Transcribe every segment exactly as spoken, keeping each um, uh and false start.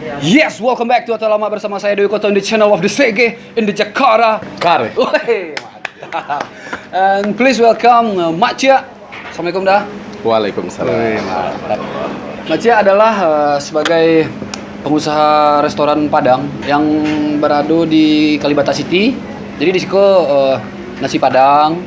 Yes, welcome back to Atau Lama bersama saya Dewi Koto in the channel of the Sege in the Jakarta. Kare. Woi, mantap. And please welcome uh, Mak Ciak. Assalamualaikum dah. Waalaikumsalam. Woi, mantap. Mak Ciak adalah uh, sebagai pengusaha restoran Padang yang berada di Kalibata City. Jadi di siko uh, nasi Padang,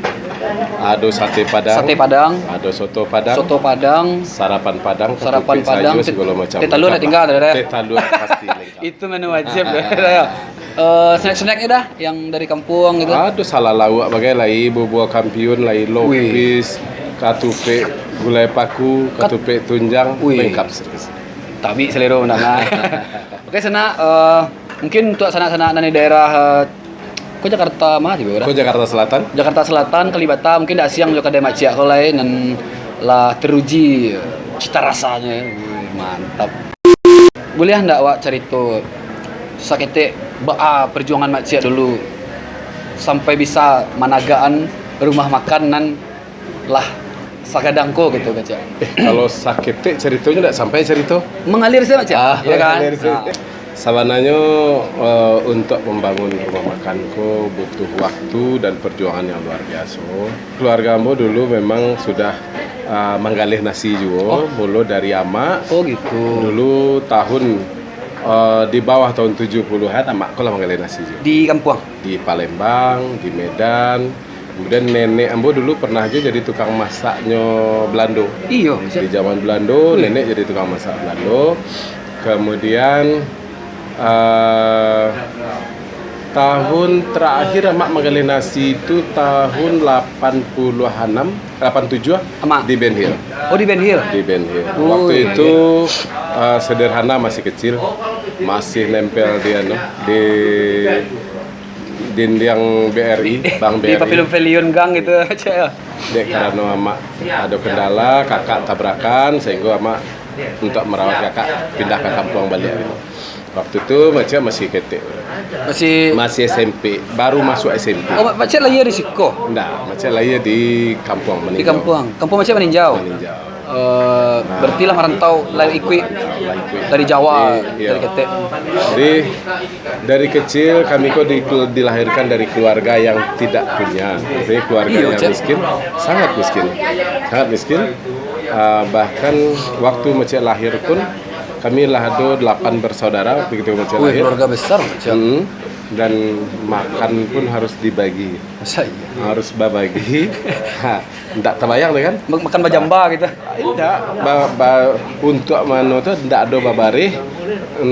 Ado sate Padang, sate Padang, ado soto Padang, soto Padang, sarapan Padang, sarapan katupek Padang, sayur, teh- segala macam. teh talua Lengkap nak tinggal, lah. dah, dah. Teh talua pasti lengkap. Itu menu wajib dah. Eh, snack-snacknya dah yang dari kampung gitu. Ado salah lauak bagai lai, bubua kampiun lai, lopis, katupek gulai paku, katupek tunjang, Wih. Lengkap servis. Tabi selero mandanga. Oke, Sanak, eh, mungkin untuk sanak-sanak nan di daerah eh, Ko Jakarta mah tibo dah. Ko Jakarta Selatan? Jakarta Selatan, Kalibata, mungkin dak siang jo kadai Mak Ciak ko lai nan lah teruji cita rasanya. Wih, mantap. Boleh ndak wak carito saketek baa perjuangan Mak Ciak dulu sampai bisa managakan rumah makan nan lah sagadang ko gitu, Mak Ciak? Eh, kalau saketek caritonyo ndak sampai carito. Mengalir saja, Mak Ciak. Ah, Ya kan? mengalir saja. Ah. Sabananyo eh, untuk mambangun rumah makan ko butuh waktu dan perjuangan yang luar biaso. Keluarga ambo dulu memang sudah ah, manggaleh nasi juo, mulo dari amak. Oh gitu. Dulu tahun eh, di bawah tahun tujuh puluhan amak ko lah manggaleh nasi juo. Di kampuang. Di Palembang, di Medan. Kemudian nenek ambo dulu pernah jo jadi tukang masaknyo Belando. Iyo, Di zaman Belando, nenek jadi tukang masak Belando. Kemudian eh, tahun terakhir amak manggaleh nasi itu tahun lapan puluh enam, lapan tujuh Amak. Di Ben Hill. Oh, di Ben Hill. Di Ben Hill. Oh, Waktu iya, itu eh, sederhana, masih kecil, masih nempel di anu, di dinding B R I, Bank Di B R I. Pavilion-pavilion gang gitu, Mak Ciak. Dek karano amak ado kendala, kakak tabrakan, sehingga amak untuk merawat kakak pindah ke kampung balik. Waktu tu Mak Ciak masih ketek. Masih Masih S M P, baru masuk S M P. Oh, Mak Ciak lahir di siko. Ndak, Mak Ciak lahir di kampung Di Maninjau. Kampung. Kampung Mak Ciak Maninjau. Maninjau. Eh, berarti lah marantau lai ikuik Lah ikuik. dari Jawa, Iya. dari ketek. Jadi dari kecil kami ko di, dilahirkan dari keluarga yang tidak punya. Jadi keluarga Iya, yang Cak. Miskin, sangat miskin. Sangat miskin. Ah, bahkan waktu Mak Ciak lahir pun kami lah ado delapan bersaudara waktu itu Mak Ciak Wih, lahir. Keluarga besar, Mak Ciak. Hmm. Dan makan pun harus dibagi. Masa iya? Harus babagi. Ha, ndak tabayang tu kan? Mak- Makan bajamba gitu. Indak, ba, ba, untuk mano tu ndak ado babareh,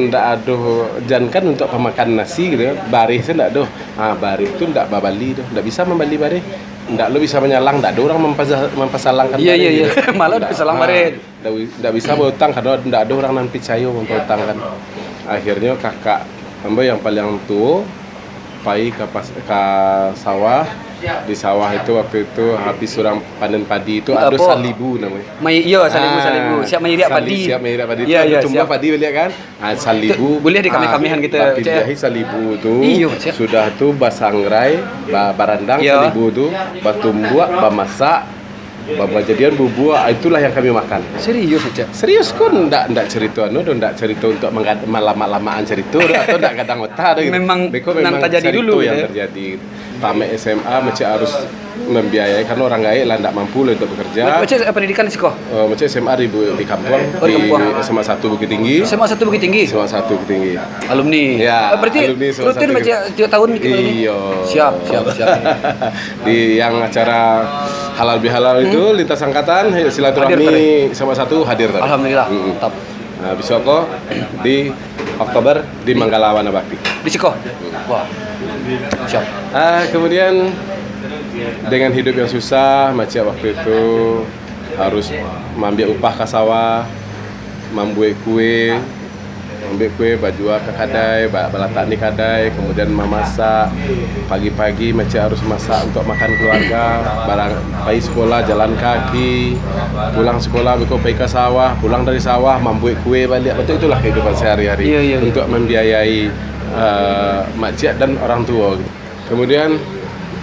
ndak ado, jankan untuk pamakan nasi gitu kan. Bareh tu ndak ado. Ha, bareh tu ndak babali tu, ndak bisa mambali bareh. Ndak lo bisa manyalang, ndak ado urang mampasa-, mampasalangkan Iya, bareh iya, iya. gitu. Malah Ndak, dipasalang ha, bareh. Ndak, wi- ndak bisa bautang, karano ndak ado urang nan picayo mampautangkan. Akhirnyo kakak ambo yang paling tuo pai ka pas, ka sawah. Di sawah itu waktu itu habis urang panen padi itu ado Apo? Salibu namonyo. Mai, iyo, Salibu, Ah, Salibu. Siap mairiak sali-, padi. Siap mairiak padi. Iya, Itu iya, tumbuah siap. Padi baliak kan? Ah, Salibu. Boleh dikamih-kamihan kita, Cak. Pindahi Salibu tu. Iyo, Cak. Sudah tu basangrai, ba-, barandang Iya. Salibu tu, batumbuak, bamasak, ba-, bajadian bubua, itulah yang kami makan. Serius, Cak. Serius ko ndak, ndak cerita anu doh, ndak cerita untuk menggad-, malamak-lamakan cerita doh, atau ndak gadang otak doh gitu. Memang Beko nan memang tajadi cerita dulu yang gitu, ya. Terjadi. Tamat S M A Mak Ciak harus membiayai karena orang gaek lah ndak mampu lah untuk bekerja. Mak Ciak pendidikan di siko? Eh, Mak Ciak S M A di, Bu- di kampung, Oh, di di kampung. S M A satu Bukittinggi. S M A satu Bukittinggi. S M A satu Bukittinggi. Alumni. Ya, Eh, berarti alumni S M A rutin satu. Mak Ciak tiap tahun bikin alumni? Iyo. Siap, siap, siap. Di yang acara halal bihalal itu, lintas angkatan, ayo silaturahmi Hadir tadi? S M A satu hadir tadi. Alhamdulillah, Mm-mm. mantap. Nah, besok ko di Oktober di Manggala Wana Bakti. Di siko? Wah. Siap. Ah, kemudian dengan hidup yang susah, Mak Ciak waktu itu harus maambiak upah ka sawah, mambuek kue, mambuek kue, bajua ka kadai, ba-, balatak di kadai, kemudian mamasak. Pagi-pagi Mak Ciak harus masak untuk makan keluarga, barang pai sekolah jalan kaki, pulang sekolah beko pai ka sawah, pulang dari sawah mambuek kue baliak. Betul, itulah kehidupan sehari-hari Iya, iya, iya. Untuk membiayai eh, Mak Ciak dan orang tua. Kemudian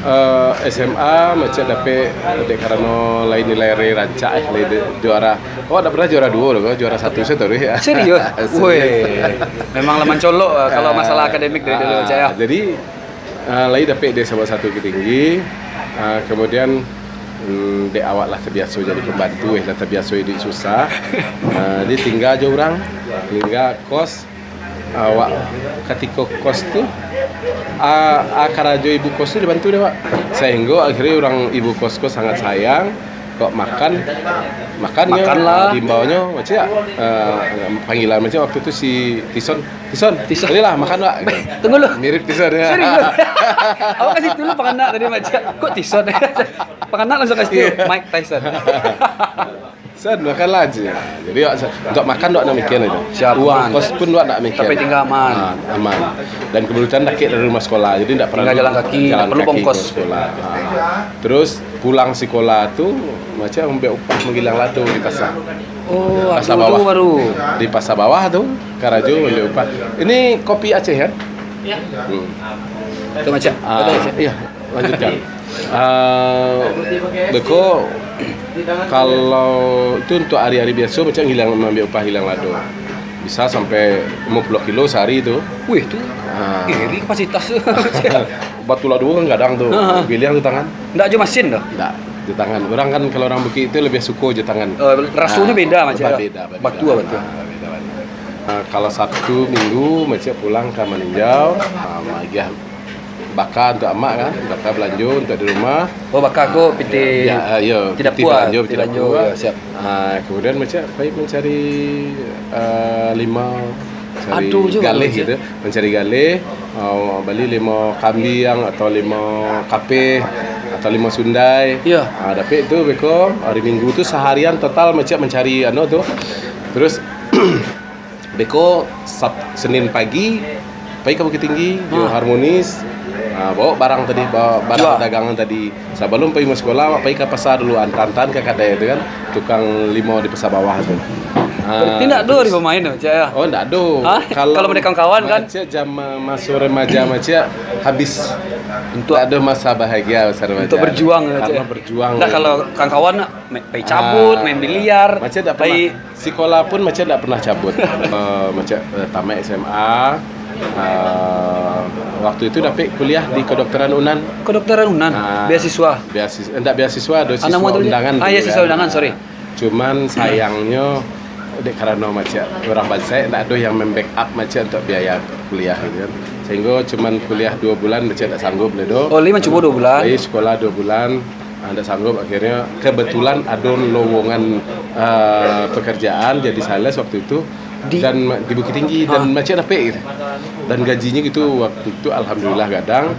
Eh, S M A macam dapek dek karano lain nilai re rancak, eh, lain de-, juara. Awak dak pernah juara duo doh, juara satu sajo doh, ya. Serius? Serius. Weh, memang lah mancolok, eh, kalau masalah akademik dari dulu, Ah, Cak, ya. Jadi, ah, lai dapek di S M A satu Bukittinggi, ah, kemudian, mm, dek awak lah terbiasa jadi pembantu, eh, lah terbiasa hidup susah. Ah, jadi tinggal jo urang, tinggal kos, awak katiko kos tu, ah, ah, karajo ibu kos tu dibantu dek awak. Sehingga akhirnya urang ibu kos ko sangat sayang, kok makan, makan nyo, Makanlah. Ah, diimbaunyo, macam, ah, panggilan macam waktu tu si Tison, "Tison, Tison. Inilah, makan, Wak." Tunggu lu. Mirip Tison, ya. Serius? Awak kasih dulu panganak tadi macam, "Kok Tison?" Panganak langsung kasih tu, Iya. "Mike Tyson." San, makanlah aja. Jadi, wak sa-, untuk makan, wak ndak mikir itu. Siap, Uang aman. Kos pun wak ndak mikir. Sampai tinggal aman. Ah, aman. Dan kebetulan dakek dari rumah sekolah, jadi ndak pernah Tinggal jalan kaki, jalan ndak perlu kaki bongkos. Ke sekolah. Ah. Terus pulang sekolah tu, macam ambil upah manggilang lado di pasar. Oh, Pasar waktu bawah. tu baru. Di pasar bawah tu, karajo ambil upah. Ini kopi Aceh, kan? Ya. Hmm. Tu macam, Ah, betul, Cak? iya, lanjutkan. Ah, beko, kalau itu untuk hari-hari biasa, macam hilang, ambil upah hilang lado. Bisa sampai lima puluh kilo sehari tu. Wih, tu Ah. tinggi kapasitas tu. Batu lado kan gadang tu. Ha. Biliang tu tangan. Ndak jo masin tu? Ndak, jo tangan. Orang kan kalau orang bukit tu lebih suko jo tangan. Oh, rasonyo Ah, beda macam beda, beda. batu lah, batu. Ah, beda, beda. Ah, kalau Sabtu Minggu, macam pulang ka Maninjau, ah, magiah baka untuk amak kan, baka belanjo untuk di rumah. Oh, baka ko pitih Ya, ah, yo, pitih pitih dapur, belanjo, pitih pitih belanjo, dapur. ya, siap. Ah, kemudian macam pai mancari, ah, limau, cari Aduh, je galih baru, gitu, mancari galih, ah, bali limau kambiang atau limau kapeh atau limau sundai. Ya. Ah, dapek tu beko hari Minggu tu seharian total macam mancari anu tu. Terus beko Sab-, Senin pagi, pai ka Bukittinggi, jo Ha. Harmonis, ha, bawa barang tadi, bawa barang Jual. dagangan tadi. Sabalum pai masuk sekolah, awak pai ka pasar dulu, antaan-antaan ka kadai tu kan, tukang limau di Pasar Bawah tu. Ha, Berarti ndak ado terus hari pemain tu, Cak, ya? Oh, ndak ado. Ha? Kalau Kalau model kawan-kawan kan? macam zaman maso remaja macam habis. Untuk Ndak ado masa bahagia masa remaja. Untuk berjuang, Cak. Karena berjuang. Ndak, kalau kawan-kawan nak main, pai cabut, Ah, main biliar, macam ndak pai pernah. Sekolah pun macam ndak pernah cabut. Eh, macam, eh, tamat S M A, eh, waktu itu dapik kuliah di Kedokteran Unan. Kedokteran Unan, Ah, beasiswa? beasis-, eh, ndak beasiswa, ada Ah, siswa nama tu je? undangan Ah, ya, dulu siswa kan. undangan, sorry. Cuman sayangnyo, dek karano macam urang bansaik, ndak ado yang mem-backup macam untuk biaya kuliah gitu kan. Sehingga cuman kuliah dua bulan macam ndak sanggup lah doh. Oh, lai mancubo dua bulan? Lai sekolah dua bulan. Ah, ndak sanggup, akhirnya kebetulan ada lowongan, ah, pekerjaan jadi sales waktu itu Di dan ma-, di Bukittinggi dan Ah. macam dapik gitu. Dan gajinya gitu waktu itu alhamdulillah gadang.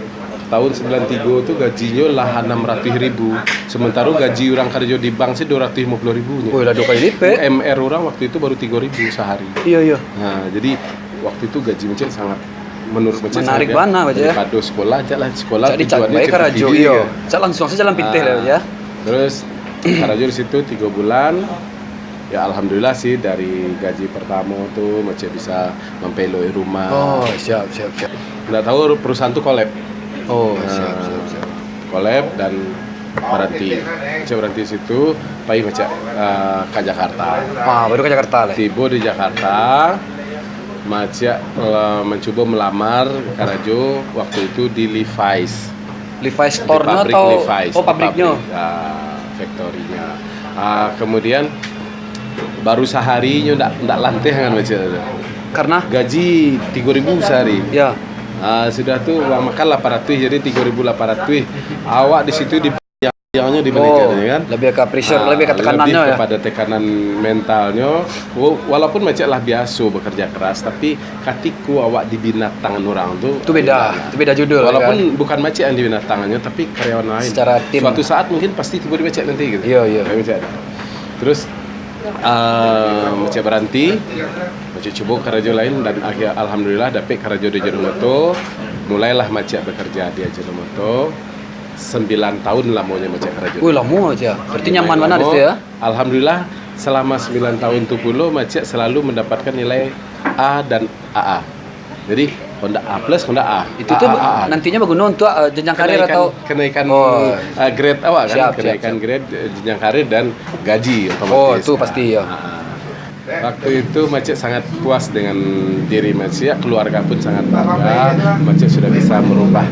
Tahun sembilan tiga tu gajinyo lah enam ratus ribu. Sementara gaji urang karajo di bank sih dua ratus lima puluh ribu nyo. Woi, lah dua kali lipat. U M R urang waktu itu baru tiga ribu sehari. Iya, iya. Nah, jadi waktu itu gaji macam sangat, menurut macam Menarik sangat, bana, Cak, ya. Daripada sekolah, Cak lah, sekolah Cak dicak tujuannyo bae cari karajo, kiri iyo. kan. Cak langsung saja jalan pitih lah, Ah, ya. Terus karajo di situ tiga bulan. Ya, alhamdulillah sih, dari gaji pertama tu macam bisa mampeloi rumah. Oh, siap, siap, siap. Ndak tahu perusahaan tu kolab. Oh, Nah, siap, siap, siap. kolab dan berhenti. Macam berhenti situ, pai macam, ah, ka Jakarta. Ah, baru ka Jakarta lah. Tiba di Jakarta, macam, eh, mencuba melamar karajo waktu itu di Levi's. Levi's Di store-nyo pabrik atau Levi's, oh, di pabriknyo? pabrik, ah, factory-nya. Ah, kemudian baru sehari nyo ndak, ndak lanteh kan macam tu. Karena? Gaji tiga ribu sehari. Ya. Ah, sudah tu uang makan lapan ratus, jadi tiga ribu lapan ratus. Awak di situ di yang, yang di manajer, Oh, ya kan? lebih ke pressure, Ah, lebih ke lebih tekanannyo, ya? kepada tekanan mentalnyo. Wa-, walaupun macam lah biasa bekerja keras, tapi katiko awak di binatang orang tu, Tu beda, lah. tu beda judul, Walaupun kan? bukan macam yang di binatangannyo, tapi karyawan lain. Secara tim. Suatu saat mungkin pasti tiba di macam nanti gitu. Iya, iya. Kayak macam. Terus, ah, macam berhenti, macam cuba karajo lain dan akhir, alhamdulillah, dapik karajo di Ajinomoto. Mulailah macam bekerja di Ajinomoto. Sembilan tahun lamonyo macam karajo. Wih, lamo aja. Berarti Lumayan nyaman bana di lamo. situ, ya? Alhamdulillah, selama sembilan tahun tu pulo, macam selalu mendapatkan nilai A dan A A. Jadi, Honda A plus, Honda A. Itu tu nantinya baguno untuk, eh, jenjang karir atau kenaikan, oh, eh, grade awak kan, siap, siap, kenaikan grade, eh, jenjang karir dan gaji otomatis. Oh, tu pasti, ya. Ah, ah. Waktu itu Macik sangat puas dengan diri Macik, keluarga pun sangat bangga. Macik sudah bisa merubah,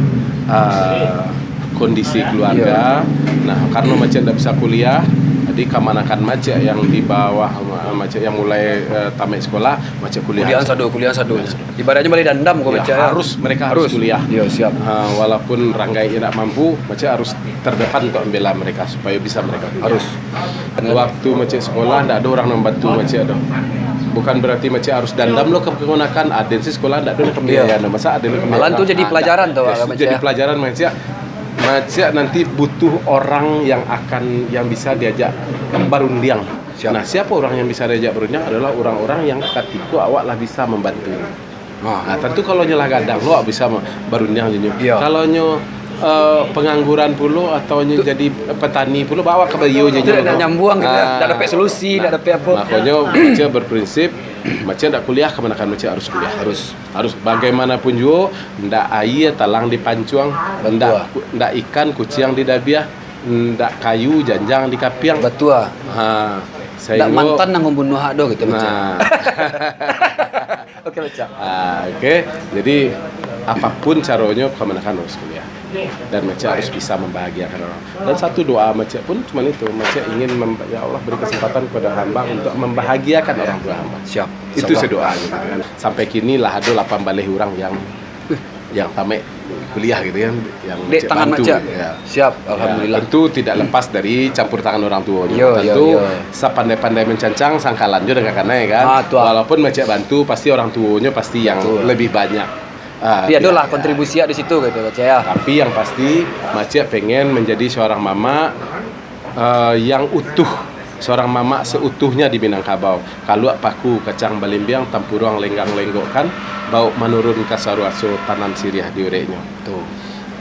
eh, kondisi keluarga. Iya. Nah, karena Macik ndak bisa kuliah, jadi kamanakan Macik yang di bawah, Macik yang mulai, eh, tamat sekolah, Macik kuliah. Kuliah sado, kuliah sado. Ibaratnya balik dandam ko. Ya, Macik, ya. Harus, mereka harus kuliah. Iya, siap. Ha, walaupun ranggai indak mampu, Macik harus terdepan untuk membela mereka supaya bisa mereka kuliah. Harus. Waktu Macik sekolah, ndak ada orang membantu Macik tu. Bukan berarti Macik harus dandam lo ke kamanakan, aden si sekolah ndak ada kembiayaan. Iya. Masa aden kembiayaan? Malah tu jadi pelajaran tu, Macik, ya. Jadi pelajaran Macik. Macik nanti butuh orang yang akan, yang bisa diajak barundiang. Siap. Nah, siapa orang yang bisa diajak barundiang adalah orang-orang yang katiko awak lah bisa membantu. Nah, tentu kalau nyo lah gadang, lo bisa ma-, barundiang jo nyo. Iya. Kalau nyo, eh, pengangguran pulo atau nyo jadi petani pulo, bawa ka beliau jo nyo. Itu ndak nyambuang gitu, ya. Ah. Ndak dapek solusi, ndak dapek apa. Makonyo, Macik berprinsip, Macik ndak kuliah, kamanakan Macik harus kuliah. Harus. Harus, bagaimanapun juo, ndak aia talang dipancuang, ndak ku-, ndak ikan kuciang didabiah, ndak kayu janjang dikapiang. Batua. Ha, ndak mantan nan mambunuah awak doh gitu, Macik. Nah. Oke, Macik. Ah, oke. Jadi, apapun caronyo, kamanakan harus kuliah. Dan Macik harus bisa membahagiakan orang. Dan satu doa Macik pun cuman itu, Macik ingin mem-, "Ya Allah, beri kesempatan kepada hamba untuk membahagiakan orang tua hamba." Siap. Itu sedoa gitu kan. Sampai kini lah ada lapan baleh orang yang yang tamat kuliah gitu kan, yang Macik bantu, Macik. Ya. Siap, ya, alhamdulillah. Tentu tidak lepas dari campur tangan orang tuonyo. Yo, yo, tentu yo. Sapandai-pandai mancancang, sangkalan jo danga kanai kan. Ah, tu ah. Walaupun Macik bantu, pasti orang tuonyo pasti yang lebih banyak. Ah, tapi adalah kontribusi di situ gitu, Macik, ya. Tapi yang pasti, Macik pengen menjadi seorang mamak, eh, yang utuh, seorang mamak seutuhnya di Minangkabau. Kaluak paku kacang balimbiang, tampuruang lenggang lenggokkan, bauk manurun ka saruaso, tanam siriah di ureknyo. Tu.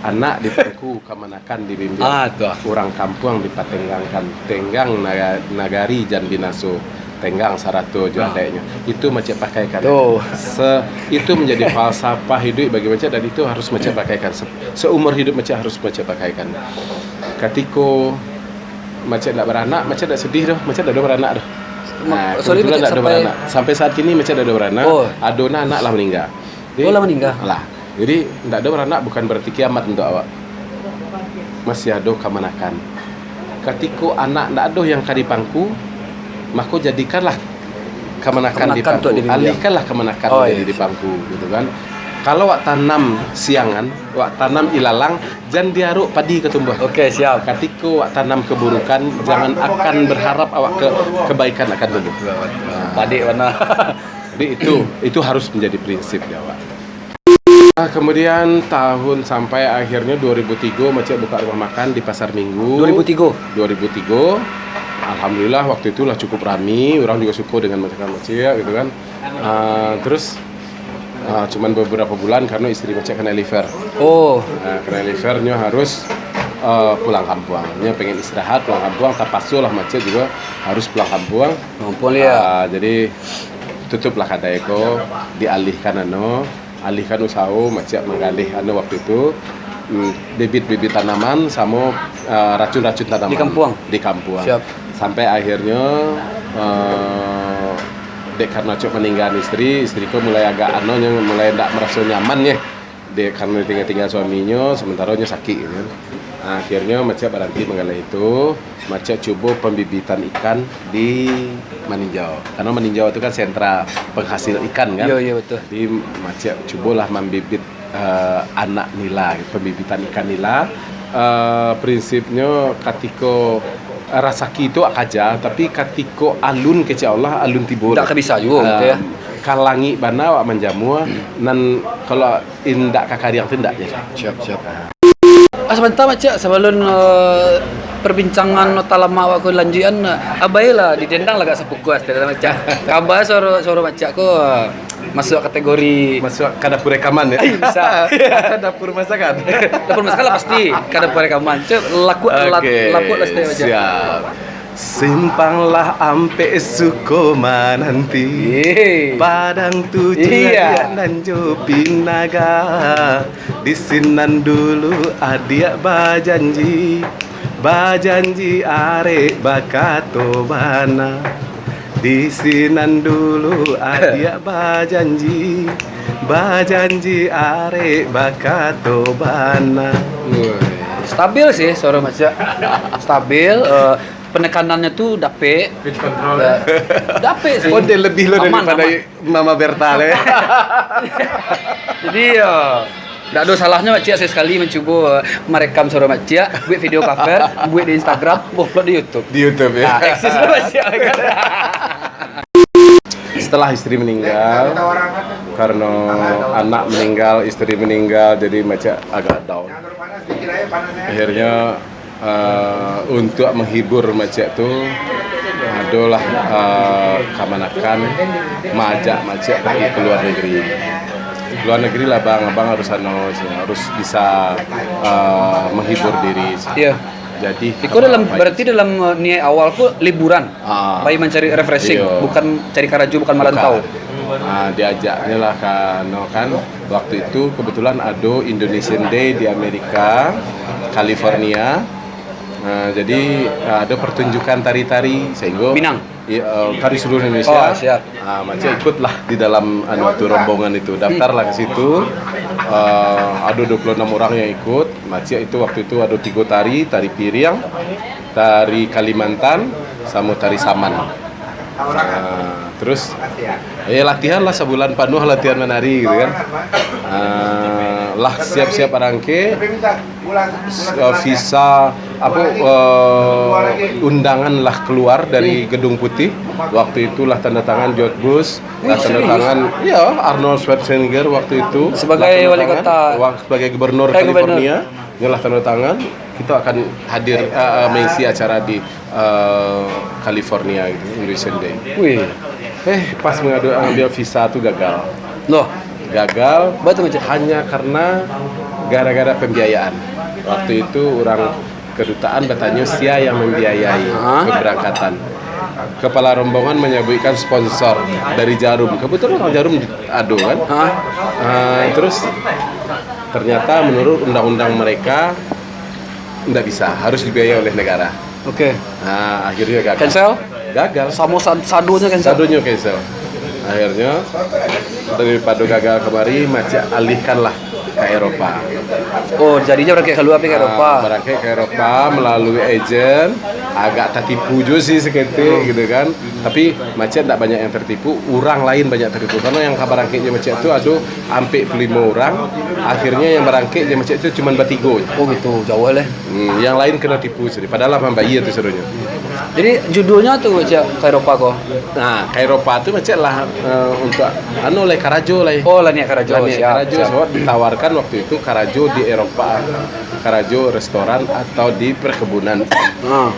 Anak di pangku, kamanakan di bimbing. Ah, tu ah. Urang kampuang dipatenggangkan, tenggang naga-, nagari jan binaso, tenggang sarato jo adeknyo. Itu Macik pakaikan. Tu. Se-, itu menjadi falsafah hidup bagi Macik dan itu harus Macik pakaikan. Se-, seumur hidup Macik harus Macik pakaikan. Katiko Macik ndak baranak, Macik ndak sedih doh, Macik ndak ado baranak doh. Nah, sorry, kebetulan Macik, ndak ado baranak. Sampai saat kini Macik ndak ado baranak. Oh. Ado nah anak lah maningga. Jadi, oh, lah maningga. Lah. Jadi, ndak ado baranak bukan berarti kiamat untuk awak. Masih ado kamanakan. Katiko anak ndak ado yang ka dipangku, mako jadikanlah kamanakan dipangku. Kamanakan tu di bimbing. Alihkanlah kamanakan jadi dipangku, gitu kan. Kalau awak tanam siangan, awak tanam ilalang, jan diarok padi ka tumbuah. Oke, siap. Katiko awak tanam keburukan, jangan akan berharap awak ke-, kebaikan akan tumbuh. Betul, betul. Nah. Padik bana. Jadi itu, itu harus menjadi prinsip di awak. Ah, kemudian tahun sampai akhirnya dua ribu tiga Macik buka rumah makan di Pasar Minggu. Dua ribu tiga? Dua ribu tiga. Alhamdulillah waktu itu lah cukup rami, orang juga suka dengan masakan Macik gitu kan. Ah, terus, ah, cuman beberapa bulan karena istri Macik kena liver. Oh. Ah, kena liver nyo harus, ah, pulang kampuang. Nyo pengen istirahat, pulang kampuang, tapaso lah Macik juga harus pulang kampuang. Pulang kampuang, ya. Ah, jadi tutuplah kadai ko, dialihkan anu, alihkan usaho, Macik manggaleh anu waktu itu, mm, bibit-bibit tanaman samo, eh, racun-racun tanaman. Di kampuang? Di kampuang. Siap. Sampai akhirnyo, eh, dek karano Macik maninggaan istri, istri ko mulai agak anu, nyo mulai ndak maraso nyaman nyo. Dek karano ditingga-tingga suaminyo, sementaro nyo sakik gitu kan. Akhirnyo Macik baranti manggaleh itu, Macik cubo pambibitan ikan di Maninjau. Karano Maninjau tu kan sentra penghasil ikan kan. Iyo, iyo, betul. Jadi Macik cubolah mambibit, eh, anak nila, pambibitan ikan nila. Eh, prinsipnyo katiko rasaki tu awak kaja, tapi katiko alun kecek Allah, alun tibo. Ndak ka bisa juo, eh, gitu ya. Ka langik bana awak manjamua, nan kalau indak ka kariang tu indak jadi. Siap, siap. Ah, sabanta, Macik, sabalun, eh, perbincangan nota lama awak ko lanjuikan, eh, abailah didendang lah agak sapukuas, Macik. Kaba suaro, suaro Macik ko, eh, masuak kategori. Masuak ka dapur rekaman, ya? Ai, bisa. Ka dapur masakan. Dapur masakan lah pasti, ka dapur rekaman. Cek, lakuak, lak-, oke, lakuak lah setiap Macik. Siap. Simpang lah ampek suko mananti. Yeay. Padang tujuah Iya. Adiak nan jo Pinaga. Di sinan dulu adiak bajanji, bajanji arek bakato bana. Di sinan dulu adiak bajanji, bajanji arek bakato bana. Woi, stabil sih suara Mak Ciak. Stabil, eh, penekanannya tu dapek. Pitch control. Da-, dapek sih. Oh, dia lebih lo Aman, daripada aman. Mama Berta le. Jadi, ya, ndak ado salahnyo Mak Ciak sekali-sekali mancubo, eh, marekam suara Mak Ciak, buek video cover, buek di Instagram, upload di YouTube. Di YouTube, ya. Nah, eksis lah Mak Ciak. Setelah istri meninggal, karena anak meninggal, istri meninggal, jadi Mak Ciak agak down. Akhirnya, eh, untuk menghibur Mak Ciak tu, adolah, eh, kamanakan maajak Mak Ciak pergi ke luar negeri. Luar negeri lah, Bang, Abang harus anu, harus bisa, eh, menghibur diri. Iya. Jadi, Iko dalam, apa, berarti dalam, eh, niat awal ko liburan, Ah. pai mancari refreshing, Iya. bukan cari karajo, bukan Bukan. marantau. Ah, diajaknyo lah ka, no kan, waktu itu kebetulan ado Indonesian Day di Amerika, California. Ah, jadi, ah, ado pertunjukan tari-tari, sehingga Minang? Iya, eh, tari seluruh Indonesia. Oh, siap. Ah, Mak Ciak ikutlah di dalam, anu, tu, rombongan itu. Daftarlah ke situ. Ah, ado dua puluh enam orang yang ikut. Mak Ciak itu waktu itu ado tigo tari, tari piriang, tari Kalimantan, samo tari Saman. Ah, terus, ya, latihan lah, sabulan panuah latihan manari gitu kan. Ah, lah siap-siap barangkek, s-, eh, visa, apa, eh, undangan lah keluar dari Gedung Putih. Waktu itulah tanda tangan George Bush, lah tanda tangan, ya, Arnold Schwarzenegger waktu itu. Sebagai Lah tanda wali tangan, kota. wa-, sebagai gubernur Eh, gubernur. California. Nyolah tanda tangan, kita akan hadir, eh, eh, mengisi acara di, eh, California gitu, Indonesian Day. Wih. Eh, pas mengadu-, ambil visa tu gagal. Loh. Gagal Betul, Cak. hanya karena gara-gara pembiayaan. Waktu itu orang kedutaan bertanya sia yang membiayai Hah? keberangkatan. Kepala rombongan menyebutkan sponsor dari Jarum. Kebetulan orang Jarum ado kan. Hah? Ah, terus ternyata menurut undang-undang mereka ndak bisa, harus dibiayai oleh negara. Oke. Nah, akhirnya gagal. Cancel? Gagal. Samo sad-, sadonyo cancel? Sadonyo cancel. Akhirnya, daripada gagal kamari, Mak Ciak alihkanlah ka Eropa. Oh, jadinyo barangkek kalua pai ka Ah, Eropa. barangkek ka Eropa melalui agent, agak tatipu juo sih saketek Hmm. gitu kan. Tapi Mak Ciak ndak banyak yang tertipu, urang lain banyak tertipu. Karena yang ka barangkek jo Mak Ciak tu ado ampek puluah limo urang, akhirnya yang barangkek jo Mak Ciak tu cuman batigo. Oh gitu, jauah lah. Hmm, yang lain kena tipu sih. Padahal lah mambayia tu sadonyo. Jadi judulnyo tu Mak Ciak ka Eropa ko? Nah, ka Eropa tu Mak Ciak lah, eh, untuk anu lah, karajo lah. Oh, lah niat karajo, Lah niat siap, karajo, siap. sebab ditawarkan waktu itu karajo di Eropa. Karajo restoran atau di perkebunan. Ah.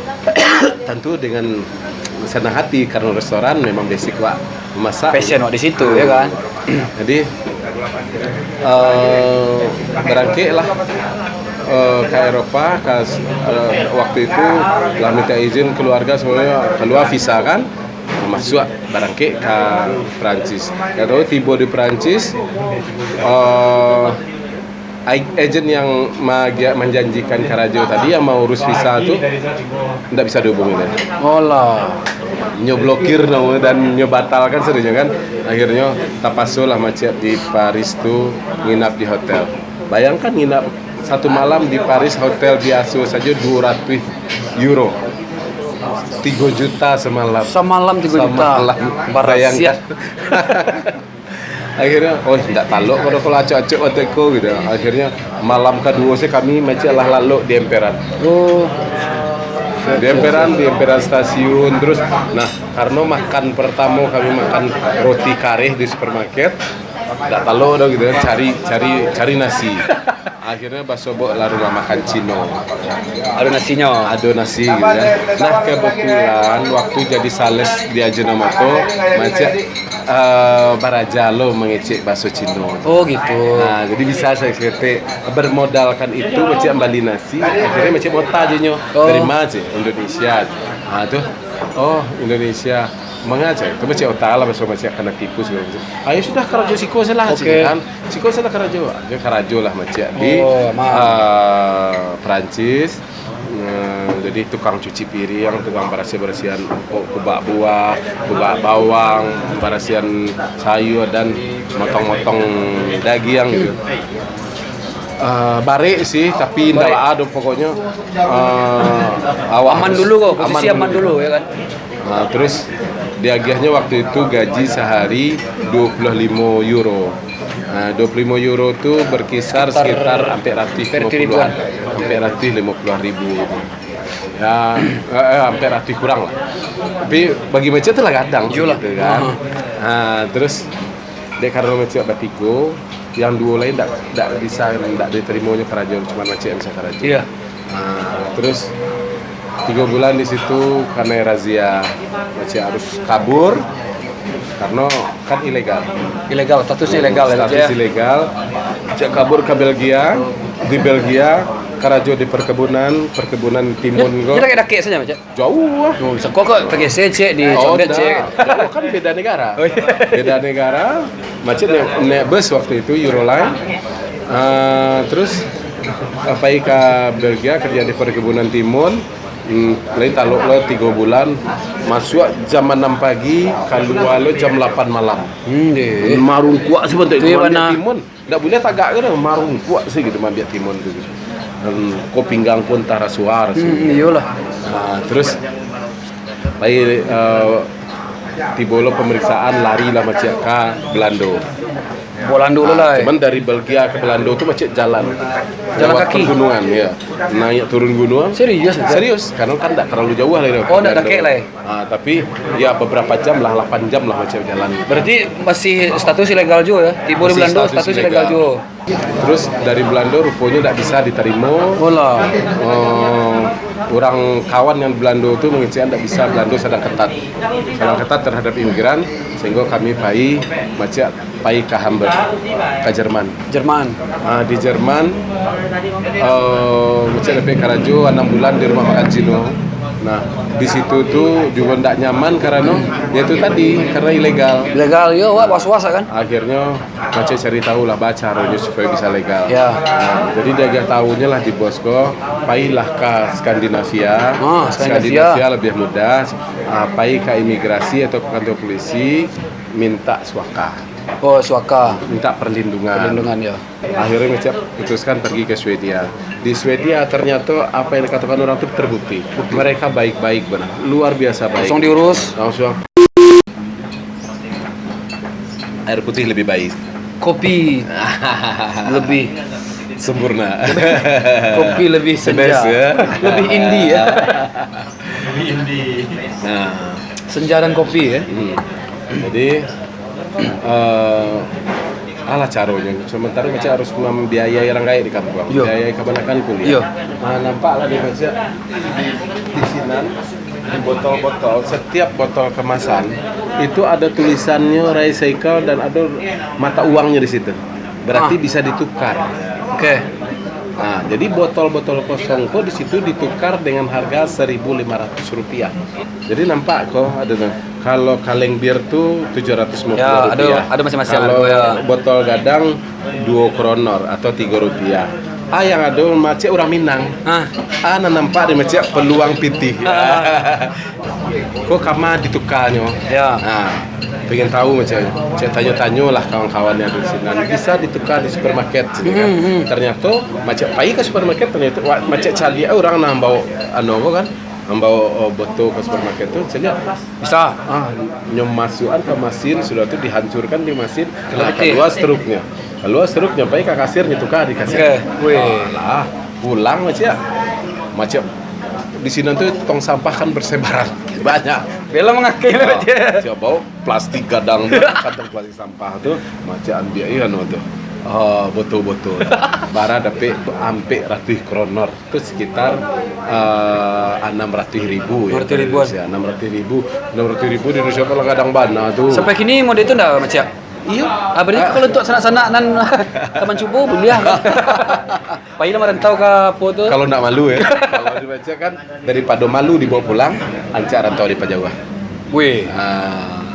Tentu dengan senang hati, karena restoran memang basic wak memasak. Passion wak di situ, ya kan? Jadi, eh, barangkek lah, eh, ka Eropa, ka, eh, waktu itu lah minta izin keluarga semuanya, keluar visa kan, masuk barangkek ka Perancis. Ndak tahu tibo di Perancis, eh, ai-, agent yang magia-, manjanjikan karajo tadi, yang maurus visa tu, ndak bisa dihubungi doh. Olah. Nyo blokir no, dan nyo batalkan sadonyo kan. Akhirnyo tapasolah Mak Ciak di Paris tu nginap di hotel. Bayangkan nginap satu malam di Paris, hotel biaso sajo duo ratuih euro. Tigo juta semalam. Samalam tigo juta. Samalam. Barasiah. Bayangkan. Akhirnya, "Oh, ndak talok kalau, kalau acok-acok waktu ko," gitu. Akhirnya, malam kaduo se kami Mak Ciak lah lalok di emperan. Oh. Di emperan, di emperan stasiun terus. Nah, karena makan pertamo kami makan roti kareh di supermarket, ndak talok doh gitu, cari, cari, cari nasi. Akhirnya basobok lah rumah makan Cino. Ado nasinyo. Ado nasi gitu kan. Nah, kebetulan waktu jadi sales di Ajinomoto, Mak Ciak Eh, baraja lo mangecek bahaso Cino tu. Oh, gitu. Nah, jadi bisa saketek bermodalkan itu, macam bali nasi, akhirnya macam mota je nyo. Oh. Dari ma cek? Indonesia. Ah, tu. Oh, Indonesia. Manga cek? Tu macam otak lah, macam, macam kana tipu segala macam. Ayo sudah karajo siko salah, oke, cek kan. Siko salah karajo. Dia karajo lah macam di, oh, aman, ah, Perancis. Nah, jadi tukang cuci piring, tukang barasiah-barasiahan, ku-, kubak buah, kubak bawang, barasiahan sayur, dan motong-motong dagiang gitu. Ah, barek sih, tapi indak baa doh pokoknyo. Ah, awak aman harus dulu ko, posisi aman dulu, ya kan? Nah, terus diagiahnyo waktu itu gaji sehari dua puluh lima euro. Nah, dua puluh lima euro tu berkisar sekitar, sekitar ampek ratuih lima puluhan, ampek ratuih lima puluhan ribu gitu. Ya, eh, eh, ampek ratuih kurang lah. Tapi bagi macam tu lah gadang. Iyolah. Gitu kan. Aha. Nah, terus dek karano macam batigo, yang duo lain dak, dak bisa, dak diterimonyo karajo, cuma macam yang bisa karajo. Iya. Nah, terus tigo bulan di situ kanai razia, macam harus kabur karena kan ilegal. Ilegal, statusnya ilegal ya, status ilegal. Cek kabur ke Belgia, di Belgia karajo di perkebunan, perkebunan timun ko. Kita kayak dakek saja, Cek. Jauh lah. Oh, seko kok tergeser, Cek, di, oh, condet, Cek. Jauh kan beda negara. Oh, iya. Beda negara. Macam naik, naik bus waktu itu, Euroline. Ah, terus, ah, pai ka Belgia, kerja di perkebunan timun. Hmm, lai talok lo tigo bulan. Masuak jam anam pagi, kalua lo jam lapan malam. Hmm, deh. Marungkuak sebentar itu, timun. Ndak buliah tagak ko doh, marungkuak se gitu maambiak timun tu gitu. Dan ko pinggang ko antah rasuah, rasuah. Hmm, iyolah. Ah, terus pai, eh, tibo lo pemeriksaan, lari lah macam ka Belando. Belando lo lah, eh. Cuman dari Belgia ke Belando tu macam jalan. Jalan kaki? Lewat pergunungan, ya. Naik turun gunung. Serius, Cek? Serius, karena kan ndak terlalu jauh lah dari Belando. Oh, ndak dakek lah, eh. Ah, tapi, ya, beberapa jam lah, lapan jam lah macam jalan. Berarti masih status ilegal juo, ya? Tibo di Belando, status ilegal juo. Terus dari Belando ruponyo ndak bisa ditarimo. Olah. Eh, urang kawan yang Belando tu mangecekan ndak bisa, Belando sadang ketat. Sadang ketat terhadap imigran, sehingga kami pai macam pai ka Hamburg, ka Jerman. Jerman. Ah, di Jerman, eh, macam dapek karajo anam bulan di rumah makan Cino. Nah, di situ tu juo ndak nyaman karano, ya itu tadi, karano ilegal. Ilegal, yo, awak was-was kan? Akhirnyo, macam cari tahu lah, baca caronyo supaya bisa legal. Ya. Nah, jadi diagiah tahunyo lah di bos ko, pailah ka Skandinavia. Ah, Skandinavia. Skandinavia lebih mudah. Ah, pai ka imigrasi atau kantor polisi, minta suaka. Oh, suaka. Minta perlindungan. Perlindungan, ya. Akhirnya Ngecep putuskan pergi ke Swedia. Di Swedia ternyata apa yang dikatakan orang tu terbukti. Bukti. Mereka baik-baik benar. Luar biasa baik. Langsung diurus. Langsung. Air putih lebih baik. Kopi lebih sempurna. Kopi lebih senja. The best, ya. Lebih indie, ya. Lebih indie. Nah. Senja dan kopi, ya. Hmm. Jadi, eh, alah caronyo. Sementara Ngecep harus membiayai orang gaek di kampuang. Iyo. Biayai kamanakan kuliah. Iyo. Nah, nampaklah di Ngecep di sinan, di botol-botol, setiap botol kemasan itu ada tulisannyo recycle dan ada mata uangnyo di situ. Berarti, ah, bisa ditukar. Oke. Nah, jadi botol-botol kosong ko di situ ditukar dengan harga seribu lima ratus rupiah. Jadi nampak ko, ada tu. Kalau kaleng bir tu tujuh ratus lima puluh rupiah. Ya, ada, ada masing-masing harga, ya. Kalau botol gadang, dua kronor atau tiga rupiah. Ah, yang ada macam urang Minang. Ah. Ah, nan nampak di macam peluang pitih. Ah. Ko kama ditukarnyo. Ya. Ah, pengen tahu macam, cek tanyo-tanyo lah kawan-kawan yang di sinan. Bisa ditukar di supermarket sini kan. Hmm, hmm. Ternyata macam pai ke supermarket, ternyata wa-, macam caliak urang nan bawa anu ko kan. Ambo, oh, botol ka supermarket tu, caliak. Bisa. Ah, nyo masuakan ka masin, sudah tu dihancurkan di masin. Nah, kalua struknyo. Kalua struknyo, pai ka kasirnyo, tuka di kasir. Oke. Weh. Alah, pulang macam. Macam di sinan tu tong sampah kan bersebaran. Banyak. Bela mangakai lah, ah, macam. Siap bawa plastik gadang tu, kantong plastik sampah tu, macam ambiak anu tu. Oh, betul-betul. Bara dapek ampek ratuih kroner. Tu sekitar, eh, anam ratuih ribu ya. Enam ratuih ribuan. Ya, enam ratuih ribu. Enam ratuih ribu di Indonesia kalau kadang bana tu. Sampai kini model tu ndak, Maciak? Iyo. Ah, berarti kalau untuk sanak-sanak nan ka mancubo, buliah kan? Pailah marantau ka apo tu? Kalau ndak malu ya. Kalau di Maciak kan, daripado malu dibawa pulang, ancak rantau di pajauah. Weh. Ah.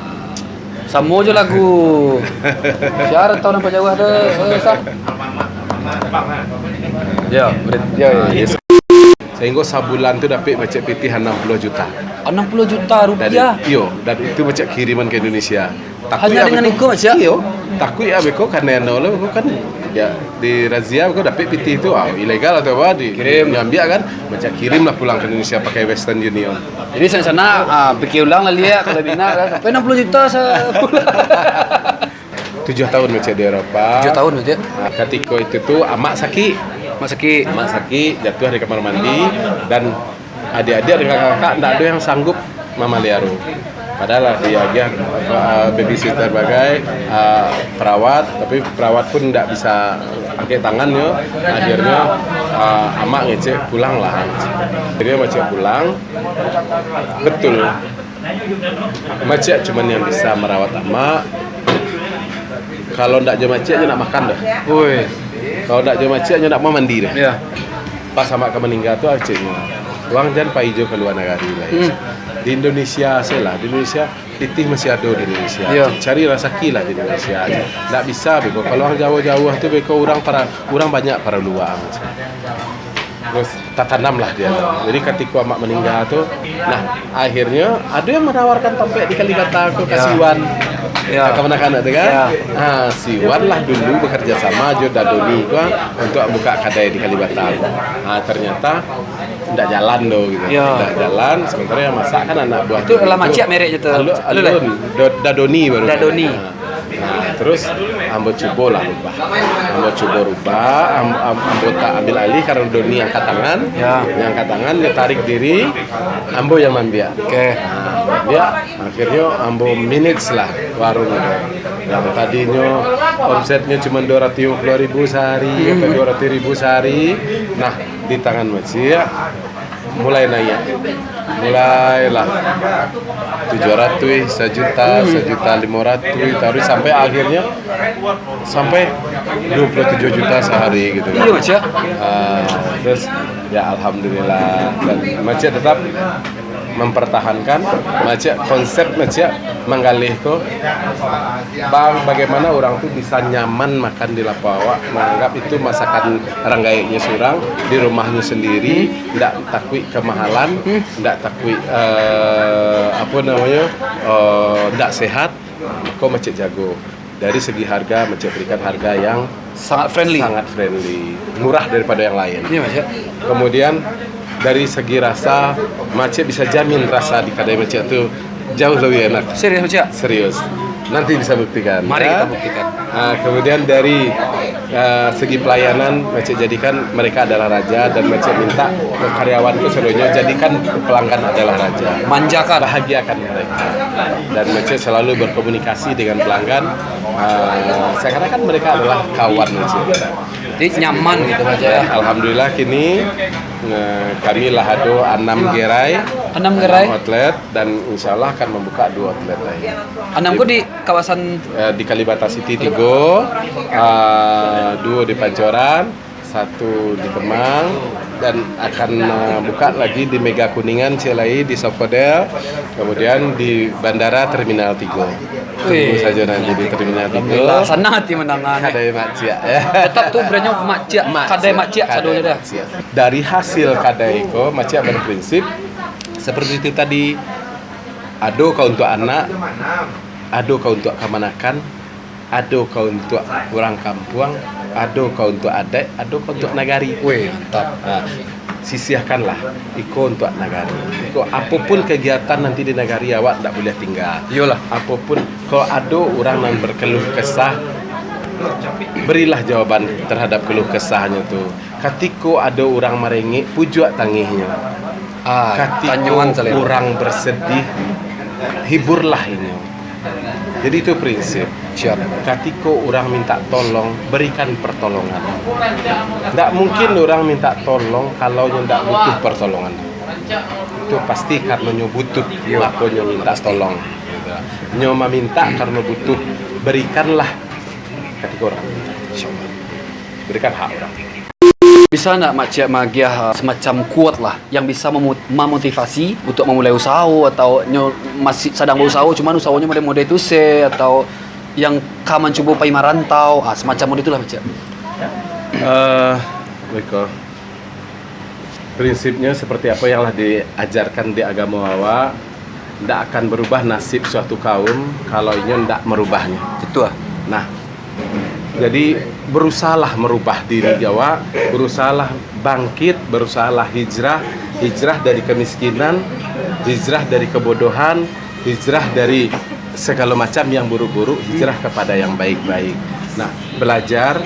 Samo jo lagu. Sia rantau nan pajauah tu, eh, Sa? Ya, berit-, ya, ya, Ah, ya. Yes. Sehingga sabulan tu dapek Maciak pitih anam puluah juta. Anam puluah juta rupiah? Dan, iyo, dan itu Maciak kiriman ke Indonesia. Takuik. Hanya dengan iko, Maciak? Iyo. Takuik ah beko, karena anu lah, beko kan, ya, di razia beko dapek pitih tu, ah, ilegal atau apa, di, Kirim. Diambiak kan, Maciak kirim lah pulang ke Indonesia pakai Western Union. Jadi, sanak-sanak, ah, pikir ulang lah, liak, kalau bina kan, sampai enam puluh juta sabulan. Tujuh tahun Maciak di Eropa. Tujuh tahun, Maciak? Ah, katiko itu tu, amak sakik. Amak sakik. Amak sakik, jatuah di kamar mandi, dan adik-adik dengan kakak ndak ada yang sanggup mamaliaro. Padahal lah diagiah, ah, babysitter bagai, ah, perawat, tapi perawat pun ndak bisa angkek tangannyo. Akhirnyo, ah, amak ngecek, "Pulanglah." Jadi, Maciak pulang. Betul. Maciak cuman yang bisa marawat amak. Kalau ndak jo Maciak, nyo ndak makan doh. Woi. Kalau ndak jo Maciak, nyo ndak mau mandi doh. Ya. Pas amak ka maningga tu, ceknyo, "Wang jan pai jo ka lua nagari lai. Hmm. Di Indonesia se lah, di Indonesia, pitih masih ado di Indonesia. Ya. Cari rasaki lah di Indonesia." Ndak bisa beko. Kalau wang jauah-jauah tu beko, urang para, urang banyak paralu wang. Terus tatanamlah dia. Jadi katiko amak maningga tu, nah, akhirnyo ado yang manawarkan tampek di Kalibata ko ka, ya, si Wan. Ya. Ka kamanakan tu kan? Ya. Ah, si Wan lah dulu bekerja sama jo Dadoni ko untuk buka kadai di Kalibata ko. Ah, ternyata ndak jalan tu gitu. Ya. Ndak jalan, sementara yang masak kan anak buah. Itu lah Maciak mereknyo tu. Alun, Alun lah. Alun. Do-, Dadoni baru. Dadoni. Ah. Nah, terus ambo cubolah rubah. Ambo cubo rubah, am-, am-, ambo tak ambil alih karena Doni angkat tangan. Ya. Yang angkat tangan, dia tarik diri, ambo yang mambiak. Oke. Nah, dia akhirnyo ambo manage lah warung tu. Yang tadinyo omsetnyo cuma dua ratus lima puluh ribu sehari, hmm, atau dua ratus ribu sehari. Nah, di tangan Maciak, mulai naik. Mulailah tujuh ratus, sajuta, hmm, sajuta lima ratus, taruih sampai akhirnyo sampai dua puluh tujuh juta sehari gitu. Iyo, Maciak. Ah, terus, ya, alhamdulillah. Dan Maciak tetap mempertahankan, Maciak, konsep Maciak manggaleh ko, ba-, bagaimana urang tu bisa nyaman makan di lapau awak, manganggap itu masakan urang gaeknyo surang, di rumahnyo sendiri, hmm, ndak takuik kemahalan, hmm, ndak takuik, eh, apo namonyo, eh, ndak sehat, mako Maciak jago. Dari segi harga, Maciak berikan harga yang sangat friendly. Sangat friendly, murah daripada yang lain. Iya, Maciak. Kemudian, dari segi rasa, Maciak bisa jamin rasa di kadai Maciak tu jauh lebih enak. Serius, Maciak? Serius. Nanti bisa buktikan, mari ya, kita buktikan. Ah, kemudian dari, ah, segi pelayanan, Maciak jadikan mereka adalah raja, dan Maciak minta ke karyawan tu seluruhnya jadikan pelanggan adalah raja. Manjakan. Bahagiakan mereka. Dan Maciak selalu berkomunikasi dengan pelanggan. Ah, seakan-akan mereka adalah kawan Maciak. Jadi nyaman gitu, Maciak, ya? Alhamdulillah, kini, eh, kami lah ado anam gerai, anam gerai, anam outlet, dan insya Allah akan membuka dua outlet lagi. Anam ko di kawasan? Eh, di Kalibata City tigo, ah, duo di Pancoran, satu di Kemang, dan akan, ah, buka lagi di Mega Kuningan, ciek lai di Sokodel, kemudian di Bandara Terminal tigo. Tunggu sajo nanti di Terminal tigo. Alhamdulillah, sanang ati mandanga. Kadai Maciak, ya. Tetap tu brandnyo Maciak, Maciak, kadai Maciak, kadai sadonyo dah. Maciak. Dari hasil kadai ko, Maciak berprinsip seperti itu tadi, ado ka untuk anak, ado ka untuk kamanakan, ado ka untuk urang kampuang, ado ka untuk adaik, ado ka untuk nagari. Weh, mantap. Ha, sisihkanlah iko untuk nagari. Iko, apopun kegiatan nanti di nagari, awak ndak buliah tingga. Iyolah. Apopun, kalau ado urang nan berkeluh kesah, berilah jawaban terhadap keluh kesahnyo tu. Katiko ado urang marengek, pujuak tangihnyo. Ah, katiko urang bersedih, hiburlah inyo. Jadi itu prinsip. Siap. Katiko urang minta tolong, berikan pertolongan. Ndak mungkin urang minta tolong kalau nyo ndak butuh pertolongan. Itu pasti karena nyo butuh, Iyo. mako nyo minta Pasti. tolong. Nyo maminta karena butuh, berikanlah katiko urang. Insyaallah. Berikan hak urang. Bisa ndak Mak Ciak magiah, eh, semacam quote lah yang bisa memo-, memotivasi untuk memulai usaho atau nyo masih sadang bausaho, cuman usahonyo model-model tu se atau yang ka mancubo pai marantau, ah, semacam model itulah Mak Ciak. Eh, beko. Prinsipnya seperti apa yang lah diajarkan di agamo awak, ndak akan berubah nasib suatu kaum kalau inyo ndak merubahnyo. Betul. Nah, jadi berusahalah merubah diri awak, berusahalah bangkit, berusahalah hijrah, hijrah dari kemiskinan, hijrah dari kebodohan, hijrah dari segala macam yang buruk-buruk, hijrah kepada yang baik-baik. Nah, belajar,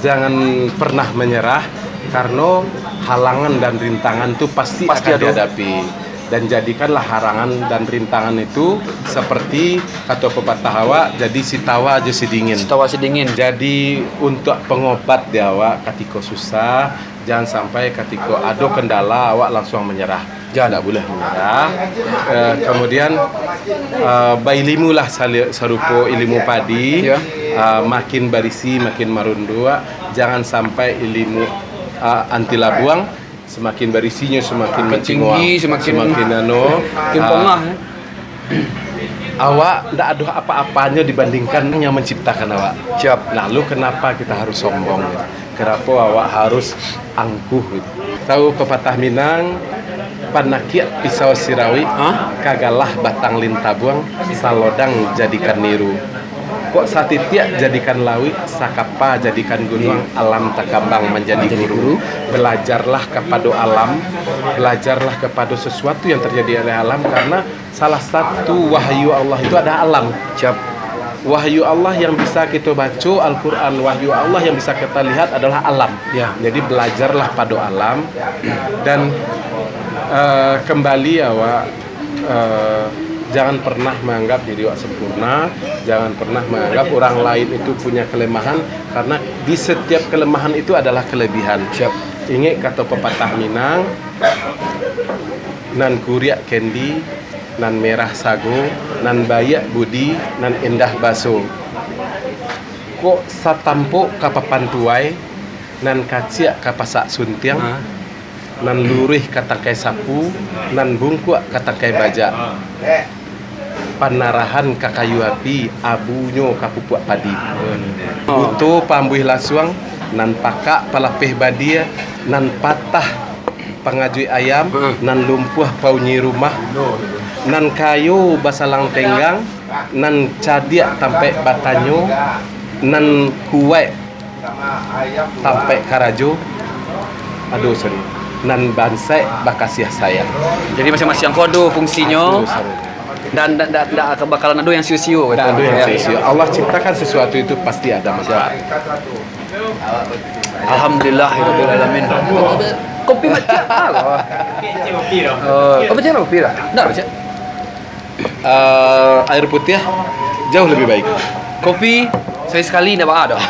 jangan pernah menyerah, karena halangan dan rintangan tu pasti Pasti akan ada. dihadapi. Dan jadikanlah halangan dan rintangan itu seperti kato pepatah awak, jadi sitawa jo sidingin. Sitawa sidingin. Jadi, untuk pengobat di awak katiko susah, jangan sampai katiko ado kendala awak langsung menyerah. Jangan. Ndak boleh menyerah. Eh, kemudian, eh, bailimulah sali-, sarupo ilimu padi, Ya. eh, makin barisi, makin marunduak. Jangan sampai ilimu, eh, anti labuang, semakin barisinyo, semakin Makin mancinguang, tinggi, semakin semakin anu, makin ah, pongah, eh. Awak ndak ado apa-apanyo dibandingkan yang menciptakan awak. Siap. Lalu kenapa kita harus sombong gitu? Kenapa awak harus angkuh gitu? Tahu pepatah Minang, panakiak pisau sirawik, Hah? kagalah batang lintabuang, salodang jadikan niru. Kok satitiak jadikan lawik, sakapa jadikan gunuang, Iya. alam takambang manjadi Manjadi guru. guru. Belajarlah kapado alam, belajarlah kapado sesuatu yang terjadi oleh alam, karena salah satu wahyu Allah itu ada alam. Siap. Wahyu Allah yang bisa kita baca Al-Quran, wahyu Allah yang bisa kita lihat adalah alam. Ya. Jadi belajarlah pado alam dan, eh, kembali awak, eh, jangan pernah menganggap diri awak sempurna, jangan pernah menganggap orang lain itu punya kelemahan, karena di setiap kelemahan itu adalah kelebihan. Siap. Ingat kata pepatah Minang, nan kuriak kendi, nan merah sago, nan baiak budi, nan indah baso. Kok satampok ka papan tuai, nan kaciak ka pasak suntiang, Ha. nan luruih ka tangkai sapu, nan bungkuak ka tangkai bajak. Panarahan ka kayu api, abunyo ka pupuak padi. Buto paambuih lasuang, nan pakak palapeh badia, nan patah pangajuik ayam, Heeh. nan lumpuah paunyi rumah, nan kayo basalang tenggang, nan cadiak tampaik batanyo, nan kuwaik tampaik karajo, ado sari, nan bansaik bakasiah sayang. Jadi, masiang-masiang ko ado fungsinyo, Ado sari. dan ndak, ndak, ndak bakalan ado yang sio-sio, Ndak ado yang sio-sio. Allah ciptakan sesuatu itu pasti ada manfaat. Alhamdulillahirabbil alamin. Kopi macam apa? Oh, kopi macam kopi lah. Ndak macam. Eh, air putih jauh lebih baik. Kopi, sekali-sekali ndak baa doh.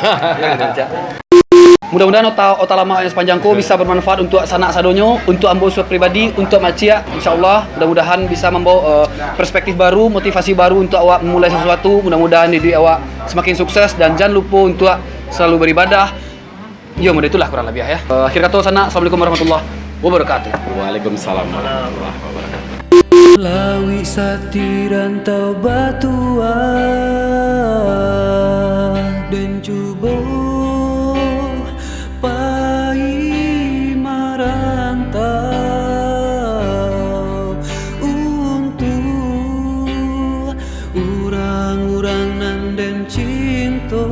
Mudah-mudahan ota, ota lamak yang sepanjang ko bisa bermanfaat untuk sanak sadonyo, untuk ambo suat pribadi, untuk maciak, insyaallah, mudah-mudahan bisa mambawa, eh, perspektif baru, motivasi baru untuk awak memulai sesuatu. Mudah-mudahan di awak semakin sukses dan jangan lupa untuk selalu beribadah. Yo, model itulah kurang lebih, ya. Eh, akhir kata, sanak, assalamualaikum warahmatullahi wabarakatuh. Waalaikumsalam warahmatullahi wabarakatuh. Lawik sati rantau batuah, den cubo pai marantau untuak urang-urang nan den cinto,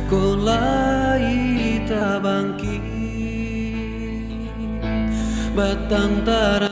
ko lai tabangkik batang tara-